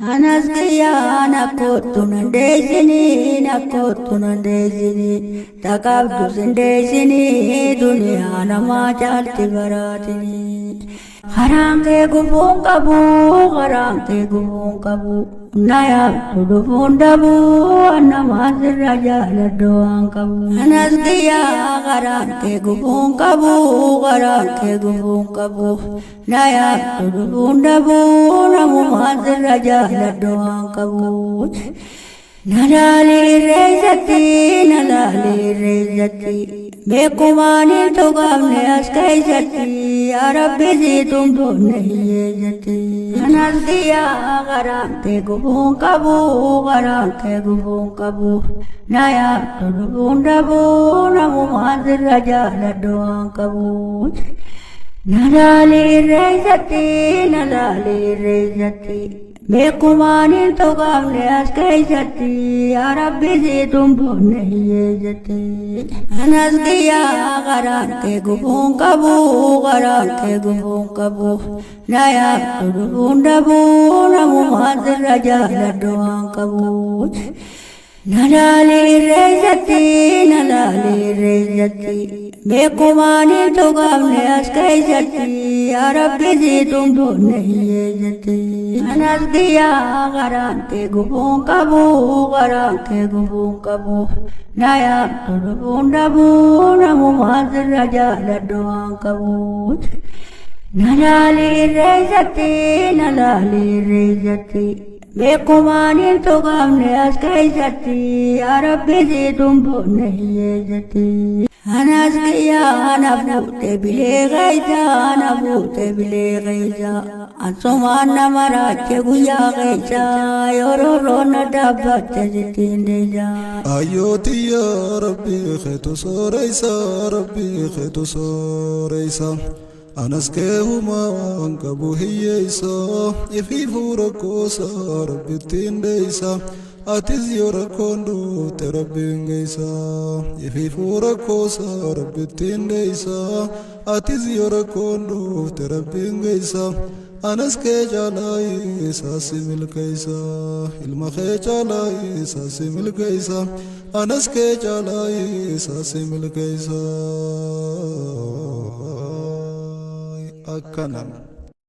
Anas kiyyaa nakkottu nan deessinii, nakkottu nan deessinii, taqabdu sin deessinii, duniyaa namaa caalti baraatinii. Karaan kee gufuun qabu, karaan kee gufuun qabu, na yaabdu dhufuun dhabuu, namaa sirra jaaladhu waan qabu. Anas kiyyaa karaan kee gufuun qabu, karaan kee gufuun qabu, na yaabdu dhufuun dhabuu, namumaa sirra jaaladhu waan qabu. Nalaalii irreessatti, nalaalii irreessatti, beekumaan hin tuqamne as keessatti, yaa Rabbi siituun boonne hiyyeessatti. Anas kiyyaa karaan kee gufuun qabu, karaan kee gufuun qabu, na yaabdu dhufuun dhabuu, namumaan sirra jaaladhu waan qabu. Nalaalii irreessatti, nalaalii irreessatti, beekumaan hin tuqamne as keessatti, yaa Rabbi siituun boonne hiyyeessatti. Anas kiyyaa karaan kee gufuun qabu, karaan kee gufuun qabu, na yaabdu dhufuun dhabuu, namumaan sirra jaaladhu waan qabu. Nalaalii irreessatti, nalaalii irreessatti, beekumaan hin tuqamne as keessatti, yaa Rabbi siituun boonne hiyyeessatti. Anas kiyyaa karaan kee gufuun qabu, karaan kee gufuun qabu, na yaabdu dhufuun dhabuu, namumaan sirra jaaladhu waan qabu. Nalaalii irreessatti, nalaalii irreessatti, beekumaan hin tuqamne as keessatti, yaa Rabbi siituun boonne hiyyeessatti. Anas kiyyaa na fuute bilee keessa, na fuute bilee keessa, ansumaan nama raache guyyaa keessa, yeroo roona dhaabbatte sittiin deessa. Ayyooti yaa Rabbi keetu sooreysa, Rabbi keetu sooreysa. Anas kee humaan qabu hiyyeeysa, ifiifuu rakkoosa Rabbittiin deeysa. Atis yoo rakkoon dhufte Rabbiin geeysa, ifiifuu rakkoosa Rabbittiin deeysa. Atis yoo rakkoon dhufte Rabbiin geeysa. Anas kee caalaa isaa si milkeeysa, ilma kee caalaa isaa si milkeeysa. Anas kee caalaa isaa si milkeeysa. Akkanan.